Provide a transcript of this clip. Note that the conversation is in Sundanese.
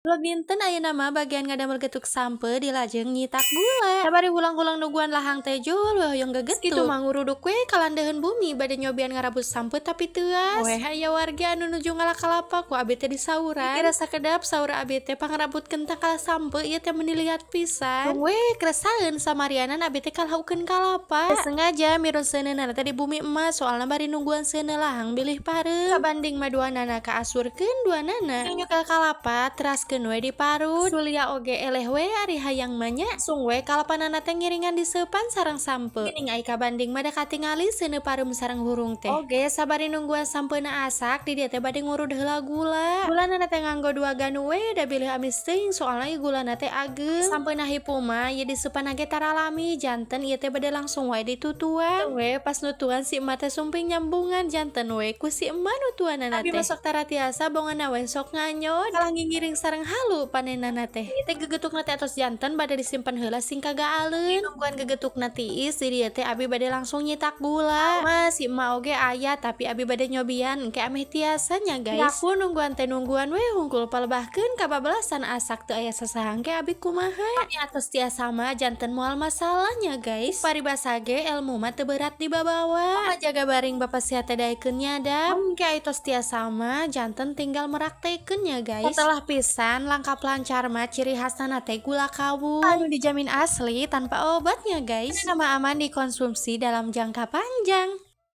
Vlog dinten ayeuna mah bagian ngadamel getuk sampeu dilajeng nyitak gula. Sabari hulang-hulang nungguan lahang teh jol we hoyong gegetuk. Kitu mah nguruduk we kalandeheun bumi bade nyobian ngarabut sampeu, tapi teuas. Weh, aya warga anu nuju ngala kalapa, ku abi teh disauran. Kira sakedap saur abi teh pangrabut kentang kalah sampeu ieu teh meuni liat pisan. We keresaeun samarianan abi teh kalah ukeun kalapa. Teu sengaja mirun seuneuna teh di bumi emas, soalna bari nungguan seuneu lahang bilih pareum. Kabanding mah duanana kaasurkeun duanana. Nyekel kalapa teraskeun we diparut. Sulia oge eleh we ari hayang mah nya. Sung we kalapanana teh ngiringan diseupan sareng sampeu. Geuning ai kabanding mah da katingali seuneu pareum sareng hurung teh. Oge sabari nungguan sampeuna asak, di dieu teh bade ngurud heula gula. Gulana teh nganggo 2 ganu we, da bilih amis teuing, soalna ieu gulana teh ageung. Sampeuna hipu mah ieu diseupan ge tara lami, janten ieu teh bade langsung wae ditutuan. We pas nutuan si emak teh sumping nyambungan, janten we ku si emak nutuanana teh. Abi masuk tara tiasa bongana we sok nganyod. Kalah ngingiring sareng halu panenana teh. Ieu teh gegetukna teh atos janten bade disimpen heula sing kagaaleun. Nungguan gegetukna tiis, di dieu teh abi bade langsung nyitak gula. Mah si emak oge aya, tapi abi bade nyobian engke ameh tiasa nya, guys. Aku nungguan teh nungguan we hungkul, palebahkeun kabablasan asak teu aya sasaha ge abi kumaha. Pami atos tiasa mah janten moal masalahnya, guys. Paribasa ge ilmu mah teu berat dibabawa. Mah jaga baring bapak sia teh daekeun nyadap. Engke ai tos tiasa mah janten tinggal meraktekeun nya, guys. Setelah pisan langkap lancar mah ciri khasna teh gula kawung anu dijamin asli tanpa obatnya, guys. Nama aman dikonsumsi dalam jangka panjang.